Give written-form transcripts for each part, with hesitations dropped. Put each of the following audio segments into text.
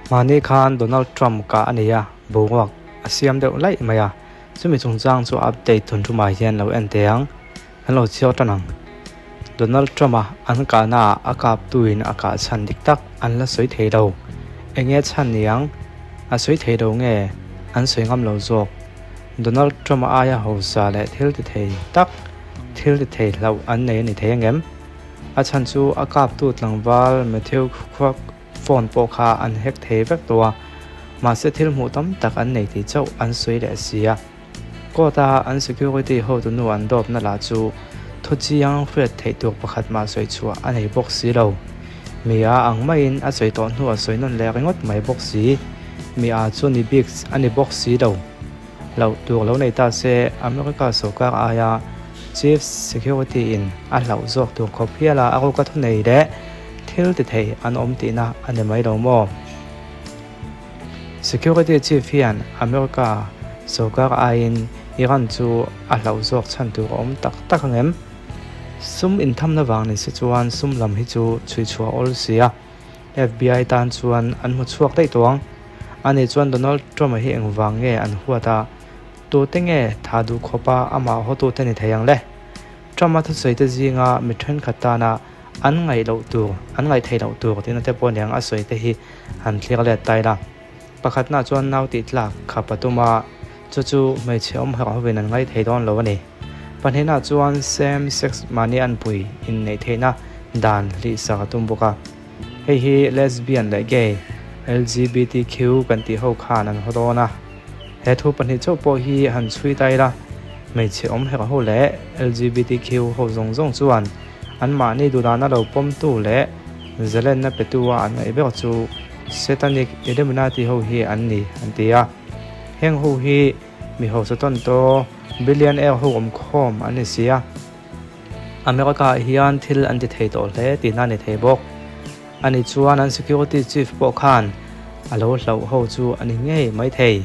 Mahni khan Donald Trump kah a nei a, boruak a siam deuh laih mai a, chumi chungchang chu update thun thumah hian lo en teh ang, kan lo chhiar tan ang. Donald Trump-a an kahnaah a kaptuin a kah chhan dik tak an la sawi thei lo. Enge chhan ni ang? A sawi thei lo nge an sawi ngam lo zawk? Donald Trump-a aia hausa leh thil ti thei tak, thil ti thei hlauh an nei a ni thei angem? A chhan chu a kaptu tlangval Matthew Crook phone pawh kha an hack thei vek tawh a, mahse thil hmuh tam tak an nei tih chauh an sawi leh si a. Court a an security hotunu an dawpna lah chu thu chiang hriat theih tur pakhat mah sawi chhuah a nei bawk si lo. Mi a ang maiin a sawi tawh hnu a sawi nawn leh ringawt mai bawk si. Mi a chu ni bik a ni bawk si lo. Hlauh tur lo nei ta se America sorkar aia Chief Security in a hlauh zawk tur khawp hiala a ruka thunei leh thil ti thei an awm tihna a ni mai lo maw? Security Chief hian America sorkar aiin Iran chu a hlauh zawk chhan tur a awm tak tak ang em? Sum inthamna vang ni se chuan sum lam hi chu chhui chhuah awl si a, FBI tan chuan an hmu chhuak daih tawh ang. Ani chuan Donald Trump-a hi engvang nge an huat a, tute nge tha duh khawpa amah hawtute ni thei ang le? Trump-a thusawi te zinga mi thenkhat tana an ngaih loh tur, an ngaih theih loh tur tihna te pawh aniang a sawi te hi han thlir let ta ila. Pakhatna chuan nau tih tlak khap a tum a, chu chu hmeichhe awm harh hovin an ngaih thei dawn lo a ni. Pahnihna chuan same sex mahni anpui inneih theihna dan hlih sak a tum bawk a. Hei hi lesbian leh gay, LGBTQ kan tih ho khan an haw dawn a. He thu pahnih chauh pawh hi han chhui ta ila, hmeichhe awm herh ho leh LGBTQ ho zawng zawng chuan Anmahni duhdana lo pawmtu leh zalenna petu a an ngaih ber chu Satanic Illuminati ho hi an ni, an ti a. Heng ho hi mi hausa tawntaw, billionaire ho awmkhawm an ni si a. America ah hian thil an ti thei tawh hle tihna a ni thei bawk. Ani chuan an security chief pawh khan a lo hlauh ho chu a ni ngei mai thei.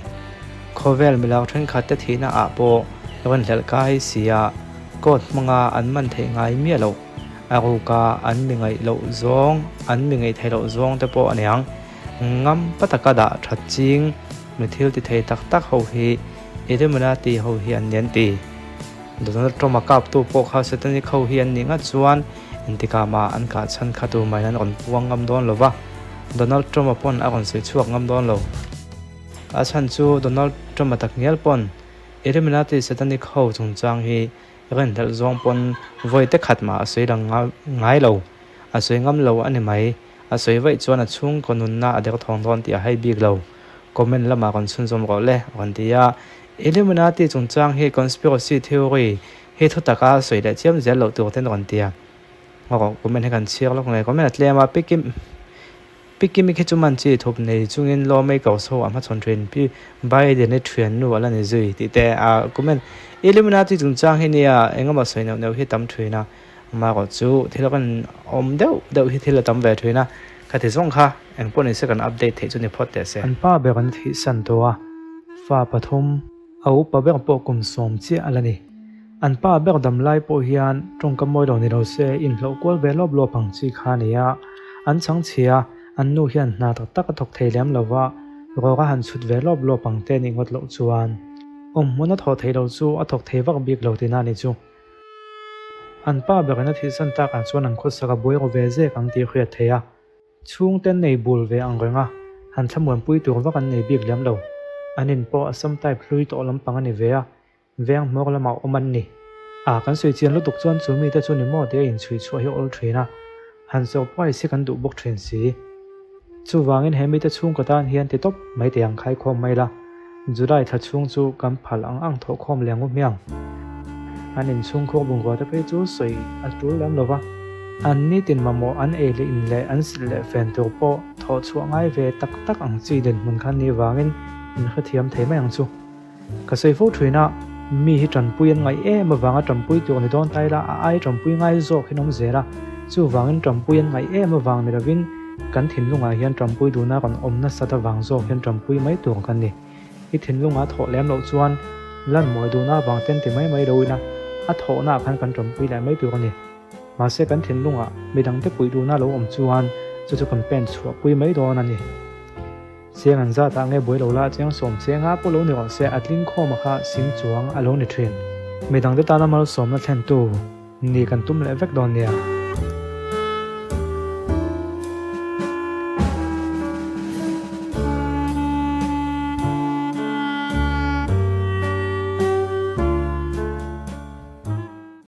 Khawvel milar thenkhat te thihna ah pawh rawn hlelh kai si a, court hmanga an man theih ngai miah loh, a ruka an mi ngaih loh zawng, an mi ngaih theih loh zawng te pawh a niang. Ngam pa taka dah that ching mi thil ti thei tak tak ho hi Illuminati ho hi an ni an ti. Donald Trump a kaptu pawh kha Satanic ho hi an nih ngat chuan Engtikah mah an kah chhan kha tu main an rawn puang ngam dawn lo va, Donald Trump-a pawn a rawn sawi chhuak ngam dawn lo. A chhan chu Donald Trump-a takngial pawn Illuminati Satanic ho chungchang hi rinhlelh zawng pawn vawi te khat mah a sawi lang ngai lo. A sawi ngam lo a ni mai. A sawi vaih chuan a chhungkaw nunna a derthawng dawn tih a hai bik lo. Comment lamah rawn chhunzawm rawh le, a rawn ti a. Illuminati chungchang hi conspiracy theory Hei thu taka sawi leh chiam zel loh tur ten rawn ti a, rawh comment hi kan chhiar lawk ngei, comment a tlem a, Pikim Pikimi khi chu man chi thup nei chungin lawmakers ho a hmachhawn thin pi Biden i thiannu a la ni zui tih te a comment Illuminati chungchang hi nia engemaw sawi neuh neuh hi tam thin a, amaherawh chu thil rawn awm deuh deuh hi thil a tam ve thin a, khati zawng kha engpawh nise kan update theih chu ni phawt teh se. An pa ber an thihsan tawh a, fa pathum. A upa ber pawh kum sawm chiah a la ni. An pa ber dam lai pawh hian tawngka mawi lo ni lo se inhlawh kual ve lawp lawp ang chi kha a ni a. An chhang chhia, an nu hian hna tak tak a thawk thei lem lo va, rawk a han chhut ve lawp lawp ang te nih ngawt loh chuan awm hmun a thawh theih loh chu a thawk thei vak bik lo tihna a ni chu. An pa berin a thihsan takah chuan an khawsak a buai ru ve zek ang tih a hriat theih a. Chhungte an nei bul ve ang reng a, han thlamuanpui tur vak an nei bik lem lo. An in pawh Assam type hlui tawh lampang a ni ve a, veng hmawr lamah awm an ni. A, kan sawi chian lutuk chuan chu mite chu ni maw tia inchhui chhuah hi awl thin a, han surprise hi kan duh bawk thin si. Chuvangin he mite chhungkaw tan hian ti tawp mai teh ang khaikhawm mai la, July thla chhung chu kan phal ang ang thawhkhawm leh ngu hmiang. An inchhungkhur bungrua te phei chu sawi a tul lem lo va, an nitin mamawh an ei leh in leh an silh leh fen tur pawh thawh chhuah ngai ve tak tak ang chi dinhmun kha ni vangin in hrethiam thei mai ang chu. Ka sawi fo thin a, mi hi tanpui an ngaih em avanga tanpui tur ni dawn ta ila a ai tanpui ngai zawk hi an awm zel a, chuvangin tanpui an ngaih em avang ni lovin kan thinlungah hian tanpui duhna rawn awm nasat avang zawk hian tanpui mai tur kan ni. I thinlunga thawh lem loh chuan lan mawi duhna avang ten ti mai mai lo ila a thawhna ah khan kan tanpui leh mai tur a ni. Mahse kan thinlungah midangte puih duhna lo awm chuan chu chu kan pen chhuahpui mai dawn a ni. Cheng an zat ah nge buai lo la, cheng sawm cheng ah pawh lo ni rawh se, a tling khawm a kha sing chuang a lo ni thin. Midangte tana malsawmna thlentu ni kan tum leh vek dawn nia.